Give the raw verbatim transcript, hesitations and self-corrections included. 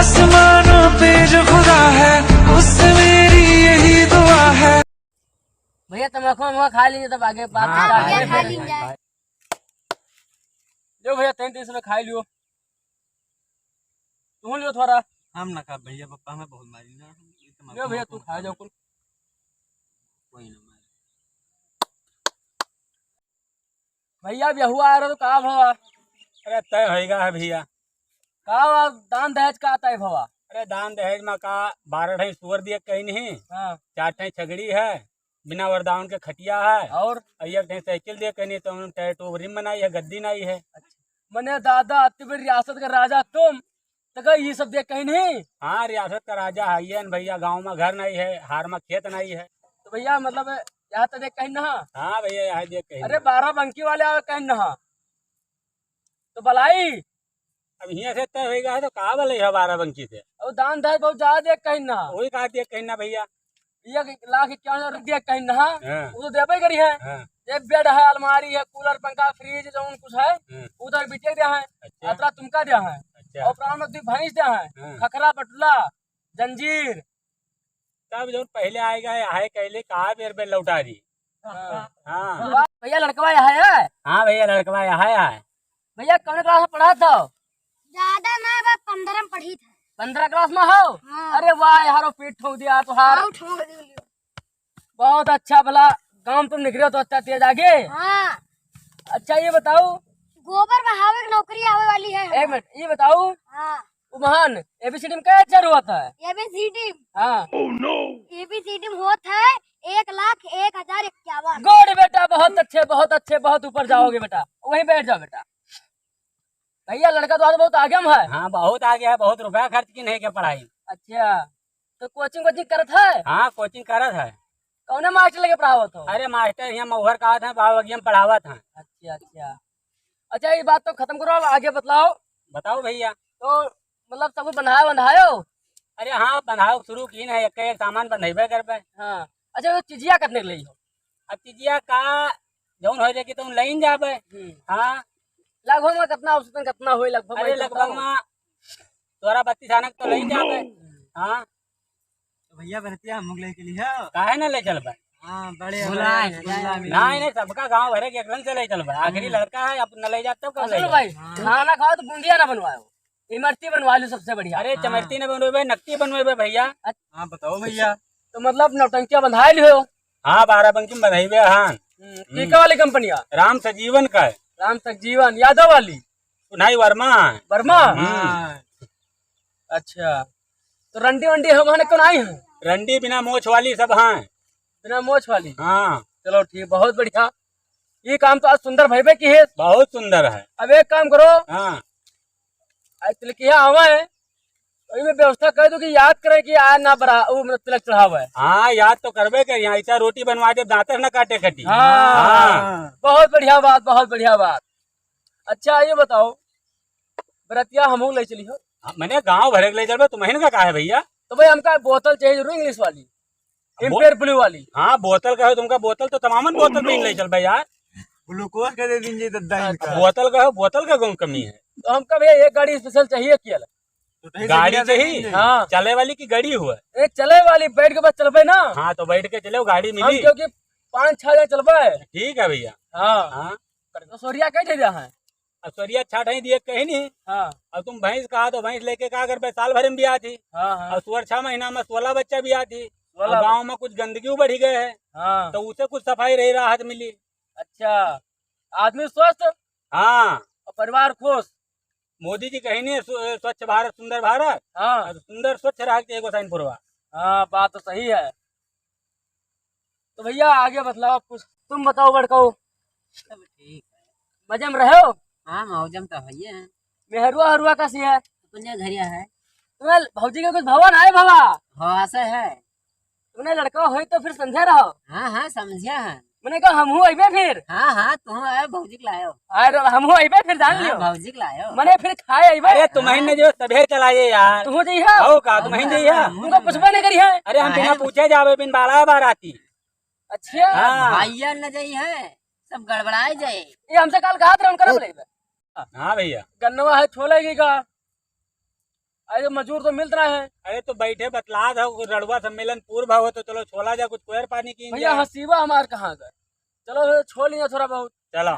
आसमानों पे जो खुदा है, उससे मेरी यही दुआ है। भैया, तमाकू वमाकू खा लीजिए, तब आगे बात हाँ, करते हैं। खा लीजिए। लो भैया, तीन तीन सौ में खा लियो। तू लियो थोड़ा। हम ना खा भैया, पापा हमें बहुत मारी ना। लो भैया, तू खा जाओ कुल। कोई ना मारे। भैया, बियाह आ रहा तो का भवा? अरे, तय होइगा है भैया। का बा, दान दहेज का तय भवा? अरे, दान दहेज में का, बारह ढाई सुअर दिए कहीं नहीं। हाँ। चार ढाई छगड़ी है, बिना वरदावन के खटिया है। और? और एक ढाई साइकिल दिए कहीं नहीं, तो हम टायर टूब रिम बनाई है, गद्दी नहीं है। अच्छा। मने दादा, अति बड़ी रियासत का राजा तुम, तो का ये सब दिए कहीं नहीं? हाँ, रियासत का राजा है ये न भैया, गाँव में घर नहीं है, हार में खेत नहीं है। तो भैया, मतलब, यहाँ तो दिए कहीं ना? हाँ भैया, यहाँ दिए कहीं अरे, ना। बारह बंकी वाले आवे कहीं ना? तो बलाई। अब हियाँ से तय होइगा है तो का बलाई है बारह बंकी से? और दान दहेज बहुत ज्यादा दिए कहीं ना? वही कहा दिए कहीं ना भैया। एक लाख इक्यावन हजार रुपया कहीं ना? हाँ। वो तो देबे करी है। हाँ। ये बेड है, अलमारी है, कूलर, पंखा, फ्रिज, जौन कुछ है, हाँ। वो तो बिटिया दिया है। अच्छा। अतरा तुमका दिया है। अच्छा। और प्राण में दो भैंस दिया है। हाँ। खखरा, बटुला, जंजीर। तब जौन पहले आएगा, है कहले, कहा बेर बेर लौटा दी। हाँ। हाँ। भैया, लड़कवा यहाँ है? हाँ भैया, लड़कवा यहाँ है। भैया, कौन क्लास में पढ़ा था? ज्यादा ना, बस पन्द्रह में पढ़ी था। पन्द्रह क्लास में हो? हाँ। अरे वाह यार, वो पीठ ठोक दिया तुहार। हाँ, ठोक दिया। बहुत अच्छा, भला गाँव तुम निकले तो अच्छा तेज आगे। हाँ। अच्छा, ये बताओ। गोबर बहावे की नौकरी आवे वाली है। एक मिनट, ये बताओ। हाँ। उमहन एबीसीडी में क्या अक्षर होत है? एबीसीडी। हाँ। एबीसीडी में होत है एक लाख एक हजार इक्यावन। गुड बेटा, बहुत अच्छे, बहुत अच्छे, बहुत ऊपर जाओगे बेटा, वहीं बैठ जाओ बेटा। भैया, लड़का तो आज बहुत आगे में है। हाँ, बहुत आगे है, बहुत रुपया खर्च की नहीं के पढ़ाई। अच्छा, तो कोचिंग वोचिंग करत है? हाँ, कोचिंग करत है। कौने मास्टर लगे पढ़ावत हो? अरे मास्टर यहाँ मऊहर का है, बाबा बगिया में पढ़ावत है। अच्छा, अच्छा। अच्छा, ये बात तो खत्म करो, अब आगे बतलाओ। बताओ भैया। तो मतलब सब कुछ बंधायो, बंधायो? अरे हाँ, बंधायो शुरू की है, एक एक सामान बंधेबे करबे। हाँ। अच्छा, वो चिजिया कितने के लिए हो? अब चिजिया का जौन हो जाए कि तुम लेन जाबे। हम्म। हाँ। लगभग में कितना, औसतन कितना होई लगभग अरे में लगभग बताओ। में तोरा बत्तीस आना तो लेन जाबे। हाँ। तो भैया बरतिया हम लोग लेके लिए हो। काहे ना ले चलबे? हाँ, बड़े भुलाए, बड़े भुलाए। नहीं, नहीं, सबका गाँव भरे के एक रंग से ले चलबे। आखिरी हम्म। लड़का है, अब न ले जाते हो, कब ले सुनो जाओ? भाई, हाँ। खाना खाओ तो बूंदिया ना बनवाओ, इमरती बनवा लो सबसे बढ़िया। अरे, हाँ। चमरती ना बनवेबे, नकती बनवेबे भैया। हाँ, बताओ भैया। तो मतलब नौटंकिया बंधाए लियो? हाँ, बारह बंकी में बंधेबे, हाँ। हम्म, हम्म। टीका वाली कंपनिया? राम सजीवन का है। राम सजीवन, यादव वाली? नहीं, वर्मा। वर्मा? हम्म। हाँ। अच्छा, तो रंडी वंडी हम हने कौन आई हैं? रंडी बिना मोछ वाली सब हैं। बिना मोछ वाली? हाँ। चलो ठीक, बहुत बढ़िया। ये काम तो आज सुंदर भइबे की है। बहुत सुंदर है। अब एक काम करो। हाँ। आज तिलकिया आवा है, तो इमे व्यवस्था कर दो कि याद करे कि आज ना बरा-, वो मतलब तिलक चढ़ावा है। हाँ, याद तो करबे कर, यहाँ ऐसा रोटी बनवा दे, दांत ना काटे कटी। हाँ। हाँ। बहुत बढ़िया बात, बहुत बढ़िया बात। अच्छा, ये बताओ, बरतिया हमहू ले चली हो? हाँ, मने गाँव भरे के ले चलबे, तुम्हें का काहे भैया? तो भाई, हमका बोतल चाहिए जरूर, इंग्लिश वाली, बो-, Emperor Blue वाली। हाँ, बोतल का हो तुमका, बोतल तो तमामन बोतल में ले चलबे यार। ग्लूकोज का दे दीजिए दद्दा इनका। बोतल का हो, बोतल का कौन कमी है? तो हमका भैया एक गाड़ी स्पेशल चाहिए, किया ला? तो कहीं से गाड़ी चाहिए? हाँ। चले वाली की गाड़ी हुआ? ए, चले वाली, बैठ के बस चलबे ना। हाँ, तो बैठ के चले, गाड़ी हम मिली। क्योंकि पाँच छह जने चलबे। ठीक है भैया। हाँ। हाँ। तो सोरिया कह दे रहा है? अब सोरिया छाट ही दिए कहीं नहीं। हाँ। अब तुम भैंस कहा तो भैंस लेके का करबे, साल भर में भी आती। हाँ, हाँ। और सुअर छह महीना में सोलह बच्चा भी आती। सोलह और गाँव में कुछ गंदगी बढ़ी गए है। हाँ। तो उसे कुछ सफाई रही, राहत मिली। अच्छा, आदमी स्वस्थ। हाँ। और परिवार खुश। मोदी जी कहीं नहीं, सु-, स्वच्छ भारत, सुंदर भारत। हाँ। और सुंदर स्वच्छ रह के एगो साइन पुरवा। हाँ, बात तो सही है। तो भैया, आगे बतलाओ आप कुछ। तुम बताओ बड़काऊ। सब ठीक है। मजे में रहो? हाँ, मौजम तो है ही है। मेहरुआ हरुआ कैसी है? अपने घरिया है। तुम्हें भौजी के कुछ भवा ना है भवा? हाँ, से है। तुमने लड़का होई तो फिर समझे रहो। हाँ, हाँ, समझिया है। मैंने कहा, "हमहू अइबे फिर।" हाँ, हाँ, तुम आए, भौजी के लायो। अरे, हमहू अइबे फिर, जान हाँ, लियो। भौजी के लायो। मने फिर खाए अइबे। अरे, तुम्हें हाँ। ने जो सभे चलाए यार। तुम जइहा? हो का, तुम्हें हाँ, जइहा? हाँ, तुमको पूछबे नहीं करी है। अरे, हम बिना हाँ। पूछे जावे, बिन बाला बाराती। अच्छा। हाँ। भैया न जाई है, सब गड़बड़ाए जाए। ये हमसे कल कहा था, हम करब लेबे। हाँ भैया। गन्नवा है, छोले की का? अरे मजूर तो मिलत ना है। अरे तो बैठे बतलात है, रड़ुआ सम्मेलन पूर्व हो तो चलो छोला जा कुछ कोयर पानी की भैया। हसीबा हमार कहाँ गए? चलो छोल लिया थोड़ा बहुत। चलो।